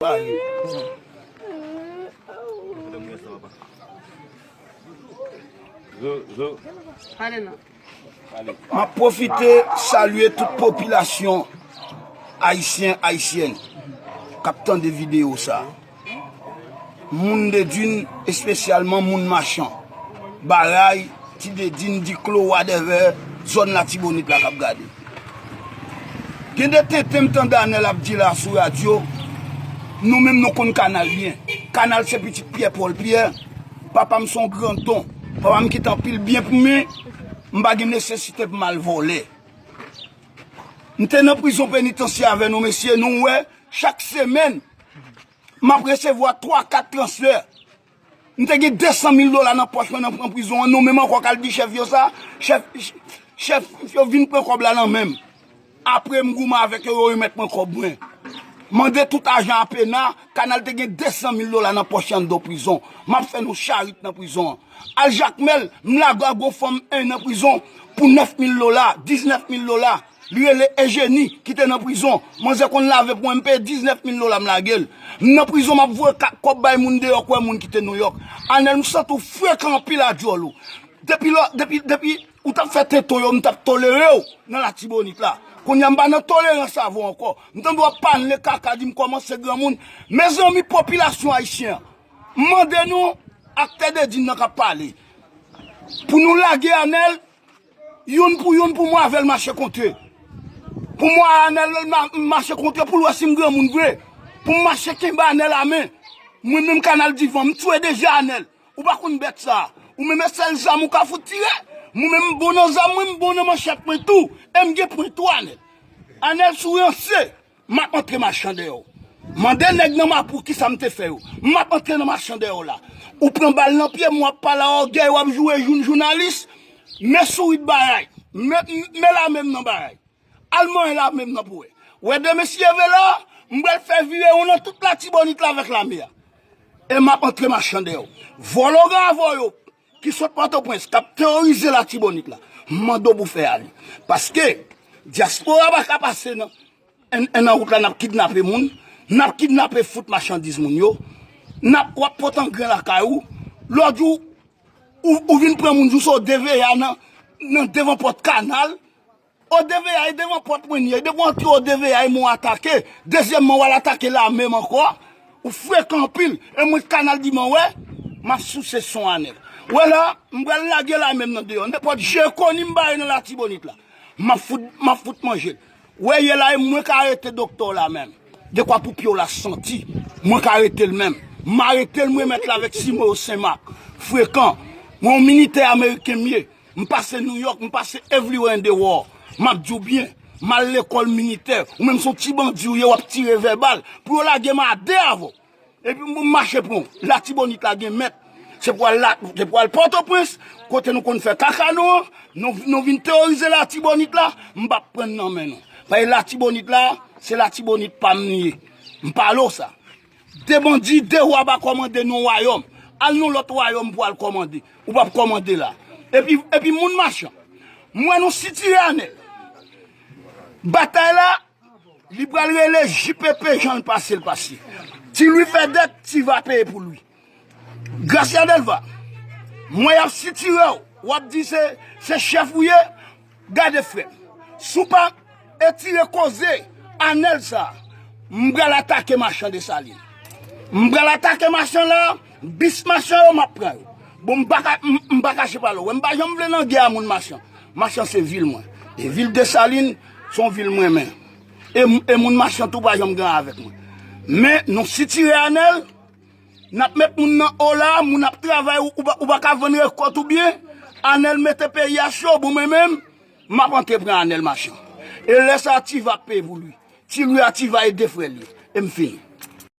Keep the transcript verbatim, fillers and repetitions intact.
M ap pwofite salye tout popilasyon ayisyen, ayisyèn k ap tande videyo sa. Moun Dedin, espesyalman moun Machan, Baray, Ti Dedin, Diklo, whatever, zòn Latibonit la k ap gade. Gen de tenten m tande Anèl ap di la sou radyo, nou menm nou konn Kanal byen. Kanal se pitit Pyè Pòl Pyè, papa m se yon gran don, papa m kite anpil byen pou mwen, m pa gen nesesite pou m al vòlè. M te nan prizon penitansye avè nou mesye, nou wè, chak semèn, m ap resevwa twa, kat transfè. M te gen de san mil dola nan pòch mwen nan pran prizon an, nou menm ankò k al di chèf yo sa, chèf, chèf yo vin pran kòb la nan men m. Apre m goumen avèk yo, yo remèt mwen kòb mwen. Mande tout ajan a pena, Kanal te gen de san mil dola nan pòch li anndan prizon. M ap fè nou charit nan prizon an. Al Jakmèl, m lage a gon fanm en nan prizon pou nèf mil dola, diznèf mil dola. Li rele Ejeni, ki te nan prizon. Manzè konn lave pou mwen, m peye diznèf mil dola, m lage l. M nan prizon, m ap voye ka-, kòb bay moun deyò, kwè moun ki te Nouyòk. Anèl, m santi w frekan anpil a dyòl ou. Depi lò, depi, depi ou t ap fè tento yo, m t ap tolere w nan Latibonit la. Kounye a, m pa nan tolerans avè w ankò. M tande w ap pale kaka, di m kòmanse granmoun. Mezanmi, popilasyon ayisyen an, m mande nou, aktè Dedin nan k ap pale, pou nou lage Anèl, youn pou youn pou mwen avè l mache kontre. Pou mwen Anèl ma-, mache kontre pou l wè si m granmoun vre. Pou m mache kenbe Anèl a men. Mwen menm Kanal divan, m tchwe deja Anèl. Ou pa konn bèt sa. Ou menm e sèl zam ou ka fout tire. Mwen menm m bon nan zam mwen, m bon nan manchèt mwen tou. E m gen pwen tou Anèl. Anèl si w ranse. M ap antre machan dèyè w. Mande nèg nan Mapou kisa m te fè yo. M ap antre nan machan dèyè w la. Ou pran bal nan pye m, w ap pale a ògèy, w ap joure jou-, jounalis. Men sourit Baray. Men, men lame m nan Baray. Al manyen lame m nan pou wè. Wè de mesye vre la, m pral fè virewon nan tout Latibonit la avèk lame a. E m ap antre machan dèyè w. Vòlò gran avè w yo ki sot Pòtoprens, k ap teworize Latibonit la, m mande w pou fè ale. Paske dyaspora pa ka pase nan, en, en nan wout la, n ap kidnape moun, n ap kidnape fout machandiz moun yo, n ap, w ap pot angren lakay ou, lòt jou, ou, ou vin pran moun jous o D V A nan, nan devan pòt Kanal, o D V A, e devan pòt mwen li ye. Depi w antre o D V A, e mwen w atake. Dezyèmman, w al atake lame m ankò. Ou frekan anpil. E mwen Kanal di mwen, wè, m ap souse son Anèl. Wè la, m pral lage lame m nan deyò. Nenpòt je koni m bare nan Latibonit la, m ap fout, m ap fout manje l. Wè ye la, e mwen ka arete doktè w la menm. Dekwa pou pye w la santi. Mwen ka arete l menm. M arete l, m remèt l avèk Simoyo Senmak. Frekan. Mwen yon militè ameriken m ye. M pase Nouyòk, m pase everywhere in the world. M ap di w byen, m al lekòl militè. Ou menm se yon ti bandi ou ye, w ap tire vèbal. Pou yo lage m a de avè w. Epi m mache pran w. Latibonit la gen mèt. Se pou al la, se pou al Pòtoprens, kote nou konn fè kaka nou an. Nou, nou vin teworize Latibonit la, m p ap pran n nan men nou. Paske Latibonit la, se Latibonit pa m li ye. M pale w sa. De bandi, de wa pa kòmande nan wayòm. Al nan lòt wayòm pou al kòmande. Ou p ap kòmande la. Epi, epi moun Machan, m wè nou sitire Anèl. Batay la, li pral rele J P P jan l pase l pase. Ti Lwi fè dèt, Ti Va peye pou Lwi. Gracia Delva, m wè y ap sitire w, w ap di se, se chèf ou ye, gade frè m. Si w pa etire koze Anèl sa, m pral atake Machan Desalin. M pral atake Machan la, bis Machan yo, m ap pran yo. Bon, m pa ka, m, m pa kache pale w. M pa janm vle nan gè a moun Machan. Machan se vil mwen. E vil Desalin, se yon vil m renmen. E, e moun Machan tou pa janm gen avèk mwen. Men, nou sitire Anèl, n ap met moun nan o la, moun ap travay, ou, ou pa, ou pa ka vann rekòt ou byen. Anèl mete peyi a cho, bon, mwen menm, m ap antre pran Anèl Machan. E lè sa a, Ti Va ap peye pou Lwi. Ti Lwi a, Ti Va e de frè l ye. E m fini.